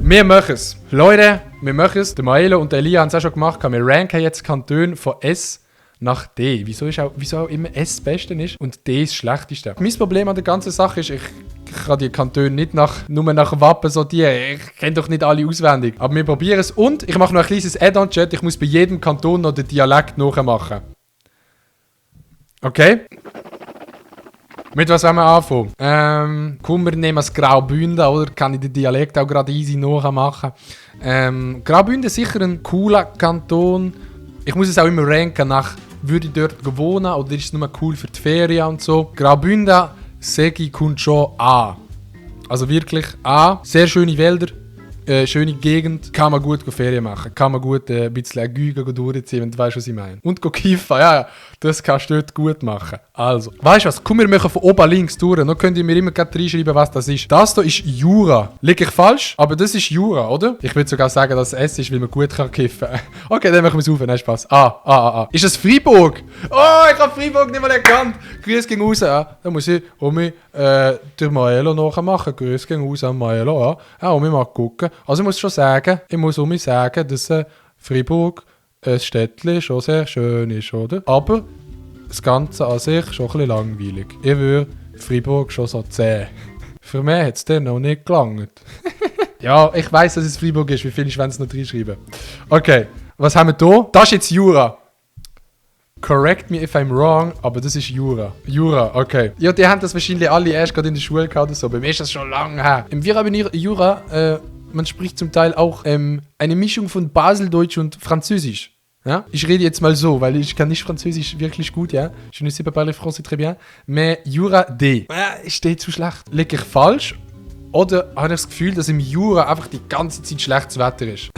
Wir machen es. Leute, wir machen es. Der Maelo und der Elia haben es auch schon gemacht. Wir ranken jetzt Kantone von S nach D. Wieso auch immer S das Beste ist und D das Schlechteste. Mein Problem an der ganzen Sache ist, ich kann die Kantone nicht nur nach Wappen sortieren. Ich kenne doch nicht alle auswendig. Aber wir probieren es. Und ich mache noch ein kleines Add-on-Chat. Ich muss bei jedem Kanton noch den Dialekt nachmachen. Okay? Mit was wollen wir anfangen? Komm, wir nehmen das Graubünden, oder? Kann ich den Dialekt auch gerade easy nachmachen. Graubünden ist sicher ein cooler Kanton. Ich muss es auch immer ranken nach, würde ich dort wohnen oder ist es nur cool für die Ferien und so. Graubünden, sage ich, kommt schon an. Also wirklich an. Sehr schöne Wälder, schöne Gegend. Kann man gut Ferien machen. Kann man gut ein bisschen Güge durchziehen, wenn du weißt, was ich meine. Und kiffen, ja, das kannst du dort gut machen. Also, weißt du was? Komm, wir machen von oben links durch. Dann könnt ihr mir immer gerade reinschreiben, was das ist. Das hier ist Jura. Liege ich falsch? Aber das ist Jura, oder? Ich würde sogar sagen, dass es S ist, weil man gut kiffen kann. Okay, dann machen wir es auf. Nein, Spaß. Ist das Freiburg? Oh, ich habe Freiburg nicht mal erkannt. Grüß gehen raus. Da muss ich der Maelo nachmachen. Grüß gehen raus an Maelo. Mal gucken. Also ich muss schon sagen, dass Freiburg ein Städtchen schon sehr schön ist, oder? Aber das Ganze an sich schon ein bisschen langweilig. Ich würde Freiburg schon so 10. Für mich hat es dann noch nicht gelangt. Ja, ich weiss, dass es Freiburg ist. Wie viel wollen es noch reinschreiben? Okay, was haben wir hier? Das ist jetzt Jura. Correct me if I'm wrong, aber das ist Jura. Jura, okay. Ja, die haben das wahrscheinlich alle erst gerade in der Schule gehabt oder so. Bei mir ist das schon lange her. Wir haben hier Jura, man spricht zum Teil auch eine Mischung von Baseldeutsch und Französisch. Ja? Ich rede jetzt mal so, weil ich kann nicht Französisch wirklich gut, ja. Je ne sais pas parler français très bien. Mais Jura D. Steht zu schlecht. Liege ich falsch? Oder habe ich das Gefühl, dass im Jura einfach die ganze Zeit schlechtes Wetter ist?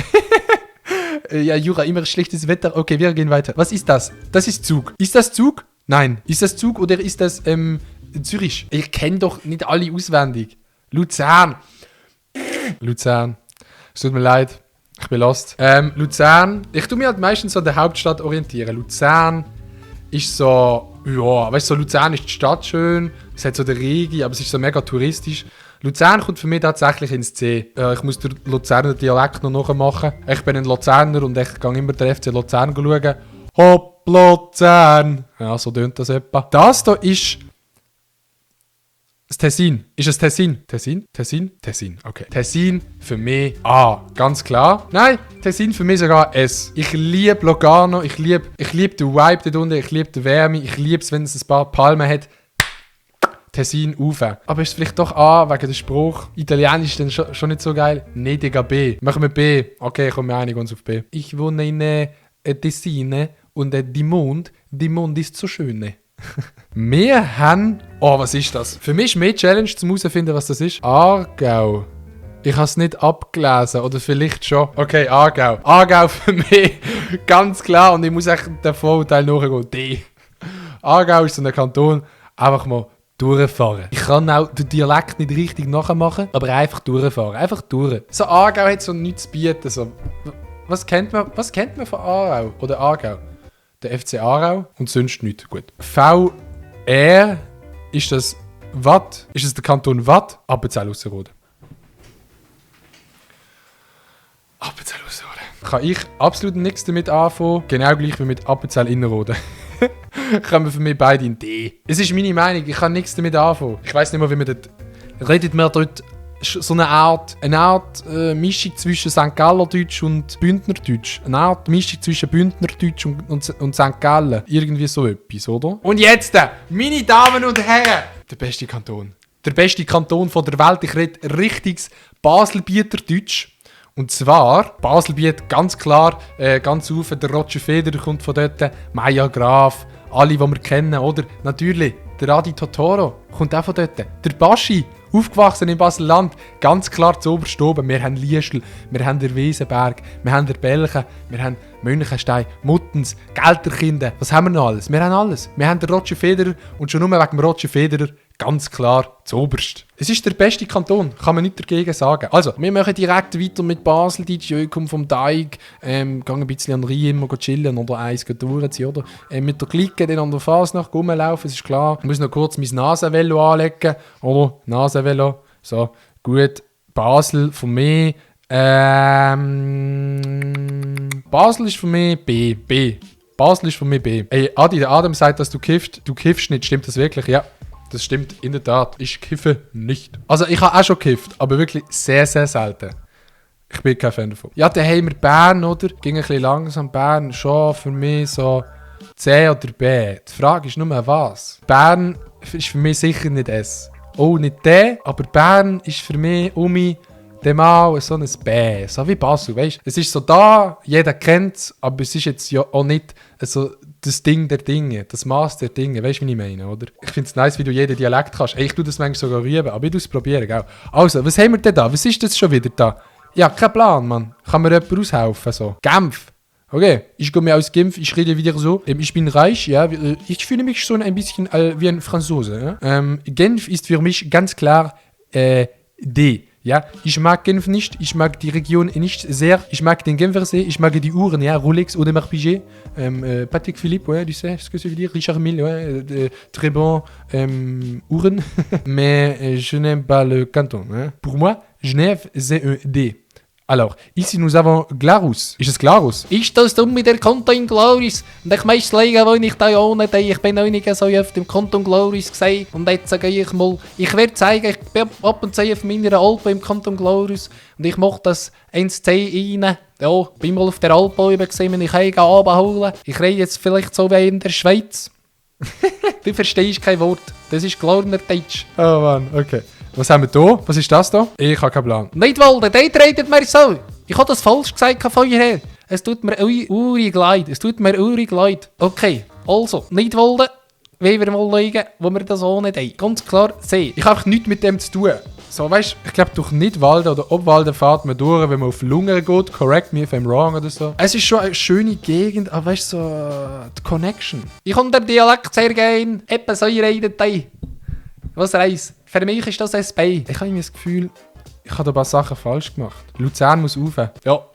Ja, Jura, immer schlechtes Wetter. Okay, wir gehen weiter. Was ist das? Das ist Zug. Ist das Zug? Nein. Ist das Zug oder ist das Zürich? Ich kenne doch nicht alle auswendig. Luzern. Es tut mir leid. Ich bin lost. Luzern. Ich tue mich halt meistens an der Hauptstadt orientieren. Luzern ist so, ja, weißt du, so Luzern ist die Stadt schön. Es hat so den Regen, aber es ist so mega touristisch. Luzern kommt für mich tatsächlich ins C. Ich muss den Luzerner Dialekt noch nachmachen. Ich bin ein Luzerner und ich gehe immer den FC Luzern schauen. Hopp, Luzern! Ja, so tönt das etwa. Das hier ist das Tessin. Ist es Tessin? Tessin, okay. Tessin für mich A. Ganz klar. Nein, Tessin für mich sogar S. Ich liebe Lugano, ich liebe den Vibe dort unten, ich liebe die Wärme, ich liebe es, wenn es ein paar Palmen hat. Tessin rauf. Aber ist es vielleicht doch A, wegen dem Spruch. Italienisch ist dann schon nicht so geil. Nee, Digga, B. Machen wir B. Okay, kommen wir einig uns auf B. Ich wohne in Tessin und die Mond ist so schön. Wir haben... Oh, was ist das? Für mich ist mehr Challenge, zum herauszufinden, was das ist. Aargau. Ich habe es nicht abgelesen. Oder vielleicht schon. Okay, Aargau. Aargau für mich. Ganz klar. Und ich muss echt den Vorurteil nachgehen. D. Aargau ist so ein Kanton. Einfach mal durchfahren. Ich kann auch den Dialekt nicht richtig nachmachen, aber einfach durchfahren. Einfach durch. So Aargau hat so nichts zu bieten. So. Was kennt man von Aarau? Oder Aargau? Der FC Aarau und sonst nichts. Gut. VR ist das Watt? Ist es der Kanton Watt? Appenzell-Ausserrhoden. Appenzell-Ausserrhoden. Kann ich absolut nichts damit anfangen. Genau gleich wie mit Appenzell-Innerrhoden. Kommen für mich beide in D. Es ist meine Meinung, ich kann nichts damit anfangen. Ich weiss nicht mehr, wie man dort... Redet man dort so eine Art Mischung zwischen St. Gallerdeutsch und Bündnerdeutsch. Eine Art Mischung zwischen Bündnerdeutsch und St. Gallen. Irgendwie so etwas, oder? Und jetzt, meine Damen und Herren, der beste Kanton. Der beste Kanton von der Welt. Ich rede richtiges Baselbieterdeutsch. Und zwar, Baselbiet, ganz klar, ganz rauf, der Roger Federer kommt von dort, Maya Graf, alle, die wir kennen, oder? Natürlich, der Adi Totoro kommt auch von dort. Der Baschi, aufgewachsen in Basel-Land, ganz klar zu oberst oben. Wir haben Liestl, wir haben den Wiesenberg, wir haben den Belchen, wir haben Münchenstein, Muttens, Gelterkinden. Was haben wir noch alles? Wir haben alles. Wir haben den Roger Federer und schon nur wegen dem Roger Federer ganz klar zu oberst. Es ist der beste Kanton, kann man nicht dagegen sagen. Also, wir machen direkt weiter mit Basel, ich komme vom Teig, gehen ein bisschen an den Rhein, immer chillen oder eins durchziehen, oder? Mit der Clique dann an der Fasnacht rumlaufen, es ist klar. Ich muss noch kurz mein Nasenvelo anlegen, oder? Nasenvelo, so, gut. Basel, von mir, Basel ist für mich B. B. Basel ist für mich B. Ey, Adi, der Adam sagt, dass du kiffst. Du kiffst nicht. Stimmt das wirklich? Ja. Das stimmt in der Tat. Ich kiffe nicht. Also ich habe auch schon gekifft, aber wirklich sehr, sehr selten. Ich bin kein Fan davon. Ja, dann haben wir Bern, oder? Ging ein bisschen langsam. Bern schon für mich so C oder B. Die Frage ist nur was. Bern ist für mich sicher nicht S. Oh, nicht D, aber Bern ist für mich dem mal so ein B. So wie Basel, weißt du? Es ist so da, jeder kennt es, aber es ist jetzt ja auch nicht so das Ding der Dinge, das Maß der Dinge. Weißt du, wie ich meine, oder? Ich finde es nice, wie du jeden Dialekt kannst. Ey, ich tue das manchmal sogar üben, aber ich tue es probieren, gell? Also, was haben wir denn da? Was ist das schon wieder da? Ja, kein Plan, Mann. Kann mir jemand aushelfen? So. Genf. Okay, ich komme aus Genf, ich rede wieder so. Ich bin reich, ja. Ich fühle mich schon ein bisschen wie ein Franzose. Ja? Genf ist für mich ganz klar D. Ja, ich mag Genf nicht, ich mag die Region nicht sehr. Ich mag den Genfersee, ich mag die Uhren, ja, Rolex, Audemars Piguet, Patek Philippe, ouais, tu sais ce que ça veut dire, Richard Mille, ouais, très bon Uhren. Mais je n'aime pas le canton. Hein. Pour moi, Genève, c'est un D. Alors, ici nous avons Glarus. Ist es Glarus? Ist das dumm mit der Kanton Glarus? Und ich möchte legen, wo ich da ohne ich bin noch nicht so oft im Kanton Glarus gesehen. Und jetzt sage ich mal, ich werde zeigen, ich bin ab und zu auf meiner Alpe im Kanton Glarus. Und ich mache das 1C rein. Ja, bin mal auf der Alpe oben gesehen, wenn ich heimgehe runterholen. Ich rede jetzt vielleicht so wie in der Schweiz. Du verstehst kein Wort. Das ist Glarner Deutsch. Oh Mann, okay. Was haben wir da? Was ist das da? Ich habe keinen Plan. Nicht wollen, dort redet mir so. Ich habe das falsch gesagt vorher. Es tut mir urig leid. Okay, also, nicht wollen, wie wir mal schauen, wo wir das auch nicht haben. Ganz klar sehen. Ich habe einfach nichts mit dem zu tun. So, weißt du, ich glaube, durch Nidwalden oder Obwalden fährt man durch, wenn man auf Lungern geht. Correct me if I'm wrong oder so. Es ist schon eine schöne Gegend, aber weißt du, so die Connection. Ich kann den Dialekt sehr gerne. Eben so redet da. Was reis? Für mich ist das SB. Ich habe irgendwie das Gefühl, ich habe da ein paar Sachen falsch gemacht. Luzern muss rauf. Ja.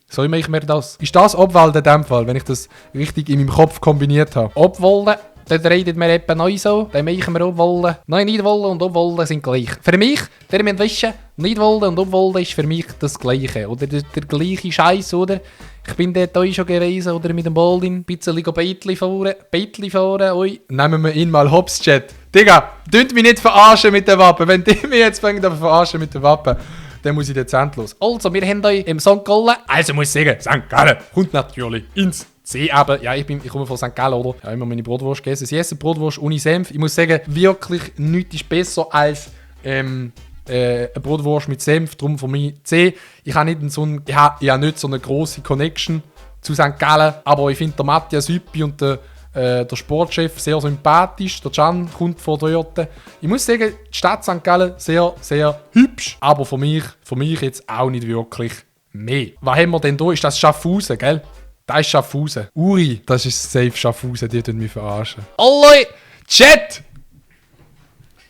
So mache ich mir das. Ist das Obwalden in dem Fall, wenn ich das richtig in meinem Kopf kombiniert habe? Obwalden, dort redet mir eben neu so. Dann machen wir Obwalden. Nein, Nidwalden und Obwalden sind gleich. Für mich, der müsst wissen, Nidwalden und Obwalden ist für mich das Gleiche. Oder der gleiche Scheiß, oder? Ich bin dort auch schon gewesen, oder mit dem Balding. Ein bisschen Beitli fahren, oi. Nehmen wir ihn mal hops, Chat. Digga, dünnt mich nicht verarschen mit den Wappen. Wenn die mich jetzt fängt an verarschen mit den Wappen, dann muss ich dezent los. Also, wir haben euch im St. Gallen. Also muss ich sagen, St. Gallen kommt natürlich ins C. Aber ja, ich komme von St. Gallen, oder? Ich habe immer meine Brotwurst gegessen. Sie essen Brotwurst ohne Senf. Ich muss sagen, wirklich nichts ist besser als eine Brotwurst mit Senf. Darum für mich C. Ich habe nicht so eine grosse Connection zu St. Gallen. Aber ich finde der Matthias Hüppi und der Sportchef sehr sympathisch. Der Can kommt von dort. Ich muss sagen, die Stadt St. Gallen sehr, sehr hübsch. Aber für mich jetzt auch nicht wirklich mehr. Was haben wir denn da? Ist das Schaffhausen, gell? Das ist Schaffhausen. Uri, das ist safe Schaffhausen. Die tun mich verarschen. Alle! Chat!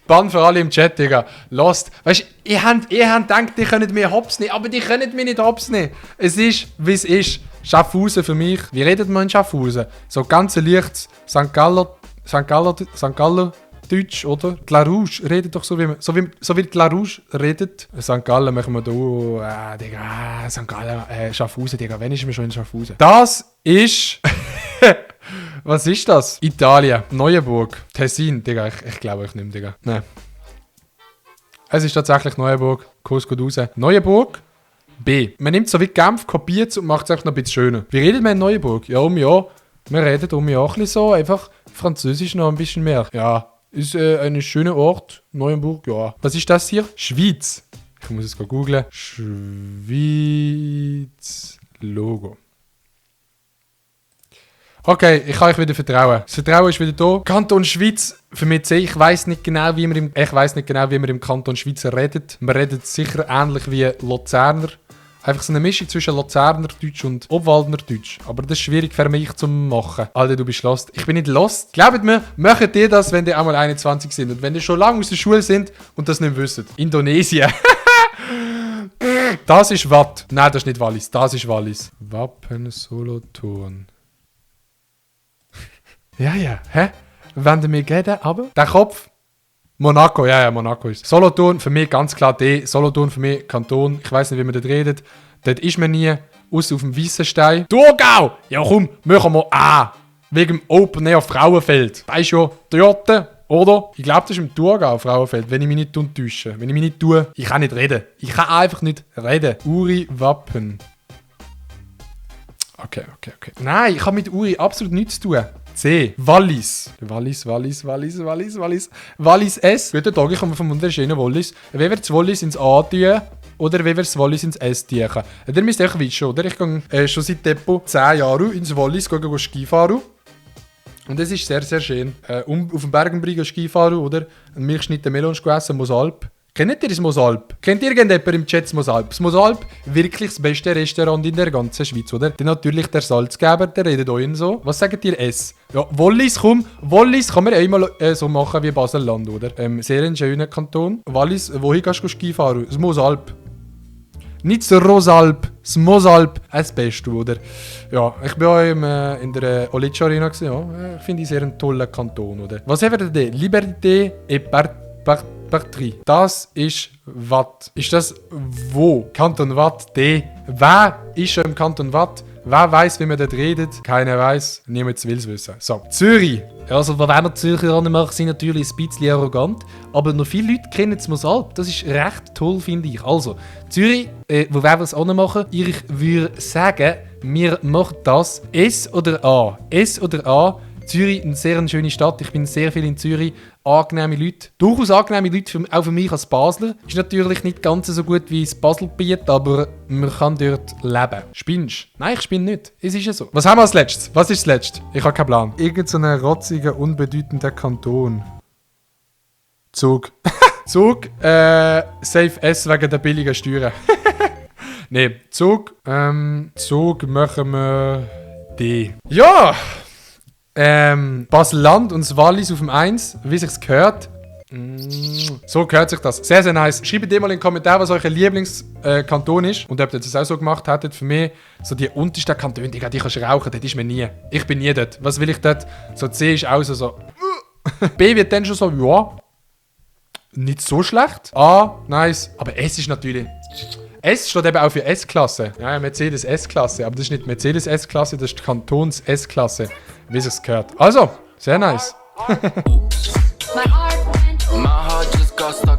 Bann für alle im Chat, Digga. Lost. Weißt du, ihr habt gedacht, die können mir hops nehmen, aber die können mich nicht hops nehmen. Es ist, wie es ist. Schaffhausen für mich. Wie redet man in Schaffhausen? So ganz leichtes St. Galler Deutsch, oder? Die La Rouge redet doch so wie die La Rouge redet. St. Gallen machen wir da. Digga, St. Gallen, Schaffhausen, Digga. Wann ist mir schon in Schaffhausen? Das ist. Was ist das? Italien. Neuenburg. Tessin, Digga. Ich glaube ich nicht mehr, Digga. Nein. Es ist tatsächlich Neuenburg. Kurs geht raus. Neuenburg. B. Man nimmt so wie Genf, kopiert und macht es einfach noch ein bisschen schöner. Wie redet man in Neuenburg? Ja, Wir reden ein bisschen so. Einfach Französisch noch ein bisschen mehr. Ja. Ist ein schöner Ort. Neuenburg, ja. Was ist das hier? Schweiz. Ich muss es googlen. Schweiz. Logo. Okay, ich kann euch wieder vertrauen. Das Vertrauen ist wieder da. Kanton Schweiz, für mich C. Ich weiss nicht genau, wie man im Kanton Schweiz redet. Man redet sicher ähnlich wie Luzerner. Einfach so eine Mischung zwischen Luzerner Deutsch und Obwaldner Deutsch. Aber das ist schwierig für mich zu machen. Alter, du bist lost. Ich bin nicht lost. Glaubt mir, macht ihr das, wenn ihr einmal 21 sind. Und wenn ihr schon lange aus der Schule sind und das nicht wisst. Indonesien. Das ist Watt. Nein, das ist nicht Wallis. Das ist Wallis. Wappen Solothurn. Ja. Hä? Wenn ihr mir geht, aber der Kopf Monaco, ja, Monaco ist. Solothurn für mich ganz klar D. Solothurn für mich Kanton. Ich weiß nicht, wie man dort redet. Dort ist man nie. Außer auf dem Weissenstein. Thurgau! Ja komm, machen wir A. Wegen dem Open Air Frauenfeld. Da ist ja Toyota, oder? Ich glaube, das ist im Thurgau Frauenfeld, wenn ich mich nicht täusche. Wenn ich mich nicht tue, ich kann nicht reden. Ich kann einfach nicht reden. Uri Wappen. Okay. Nein, ich habe mit Uri absolut nichts zu tun. C. Wallis. Wallis S. Guten Tag, ich komme vom wunderschönen Wallis. Wie wird das Wallis ins A tun? Oder wie wir das Wallis ins S tun? Ihr müsst echt wissen, oder? Ich gehe schon seit Depot 10 Jahren ins Wallis Skifahren. Und es ist sehr, sehr schön. Auf dem Bergenbrück Skifahren, oder? Ein Milchschnitt Melon gegessen, Mosalp. Kennt ihr das Mosalp? Kennt irgendjemand im Chat das Mosalp? Das Mosalp, wirklich das beste Restaurant in der ganzen Schweiz, oder? Dann natürlich der Salzgeber, der redet euch so. Was sagt ihr S? Ja, Wallis, komm. Wallis kann man einmal so machen wie Basel-Land, oder? Sehr ein schöner Kanton. Wallis, wohin gehst du Skifahren? Das Mosalp. Nicht das Rosalp, das Mosalp, das Beste, oder? Ja, ich war ja in der Olitscha Arena, ja. Ich finde ich sehr einen tollen Kanton, oder? Was haben wir denn? Liberté et Patrie. Das ist Watt. Ist das wo? Kanton Watt, D. Wer ist schon im Kanton Watt? Wer weiß, wie man dort redet? Keiner weiß. Niemand will es wissen. So, Zürich. Also, wenn wir Zürcher anmachen, sind natürlich ein bisschen arrogant. Aber noch viele Leute kennen das Mosalp. Das ist recht toll, finde ich. Also, Zürich, wo wollen wir es anmachen? Ich würde sagen, wir machen das S oder A. S oder A. Zürich, eine sehr schöne Stadt. Ich bin sehr viel in Zürich. Angenehme Leute. Durchaus angenehme Leute, auch für mich als Basler. Ist natürlich nicht ganz so gut wie das Baselbiet, aber man kann dort leben. Spinnst? Nein, ich spinne nicht. Es ist ja so. Was haben wir als letztes? Was ist das letzte? Ich habe keinen Plan. Irgend so ein rotziger, unbedeutender Kanton. Zug. Zug, Safe S wegen der billigen Steuern. Nee, Zug. Zug machen wir D. Ja! Basel-Land und das Wallis auf dem 1, wie sich's gehört. So gehört sich das. Sehr, sehr nice. Schreibt dir mal in den Kommentaren, was euer Lieblingskanton ist und ob ihr das auch so gemacht hättet. Für mich, so die untersten Kantone, die kannst du rauchen, dort ist man nie. Ich bin nie dort. Was will ich dort? So C ist auch so. B wird dann schon so, ja, nicht so schlecht. A, nice. Aber S ist natürlich... S steht eben auch für S-Klasse. Ja, Mercedes S-Klasse. Aber das ist nicht Mercedes S-Klasse, das ist Kantons S-Klasse. Wie es gehört. Also, sehr nice. My heart just got stuck